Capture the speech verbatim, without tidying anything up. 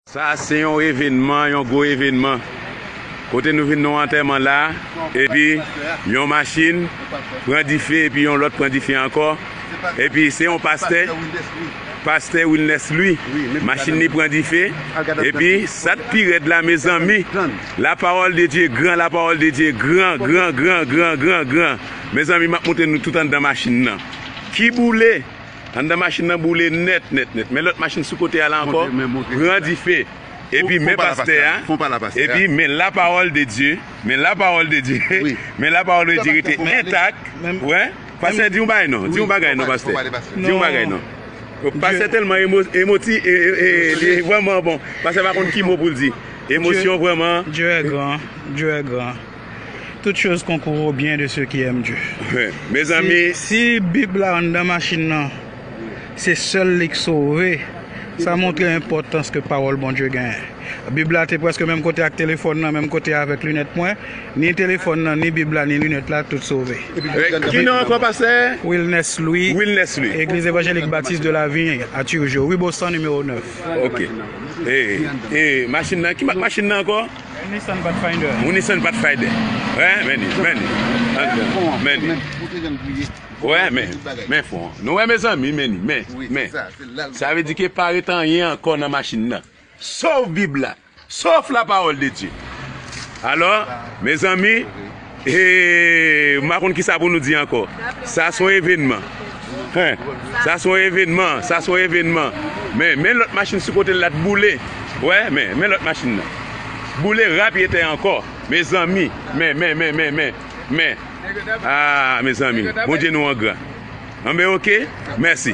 Sa se yon evènman, yon gwo evènman. Kote nou vin nan antèman la, epi yon machin pran dife, epi yon lòt pran dife ankò. Epi se yon pastè, pastè Wilness Louis, machin li pran dife. Epi sa k pi rèd la, mezanmi, la parole de Dieu grand, la parole de Dieu grand, grand, grand, grand, grand, grand. Mezanmi, m ap montre nou tout anndan machin nan. Ki boule! Anndan machin nan boule nèt, nèt, nèt. Men lòt machin sou kote a la ankò, pran dife. Epi men pastè a, epi men la parole de Dieu, men la parole de Dieu, men la parole de Dieu rete entak. Wè, pastè, di yon bagay non, di yon bagay non, pastè. Di yon bagay non. Pastè tèlman emo- emoti, e- e- e- li vrèman bon. Pastè pa konn ki mo pou l di. Emosyon vrèman. Dieu est grand, Dieu est grand. Toutes choses concourent au bien de ceux qui aiment Dieu. Mezanmi, si, si Bib la anndan machin nan, se sèl li k sove, sa montre enpòtans ke pawòl Bondye genyen. Bib la te prèske menm kote ak telefòn nan, menm kote avèk linèt mwen. Ni telefòn nan, ni Bib la, ni linèt la, tout sove. Ki non ankò, pastè? Wilness Louis. Wilness Louis. Église Évangélique Baptiste de la Vigne, à Turgeau, rue Boston, numéro neuf. Ok. E, e, machin nan, ki mak machin nan ankò? Yon Nissan Pathfinder. Yon Nissan Pathfinder. Wè, men li, men li. Men li. Wè, men, men fon. Nou wè, mezanmi, men li, men, men. Sa vle di ke pa ret anyen ankò nan machin nan. Sof Bib la. Sof la parole de Dieu. Alò, mezanmi, e, m pa konn kisa pou nou di ankò. Sa se yon evènman. Hen. Sa se yon evènman, sa se yon evènman. Men, men lòt machin sou kote l la t boule. Wè, men, men lòt machin nan. Boule rapyetè ankò. Mezanmi, men, men, men, men, men, men. Ah, mezanmi, Bondye nou an gran. Anben, ok, mèsi.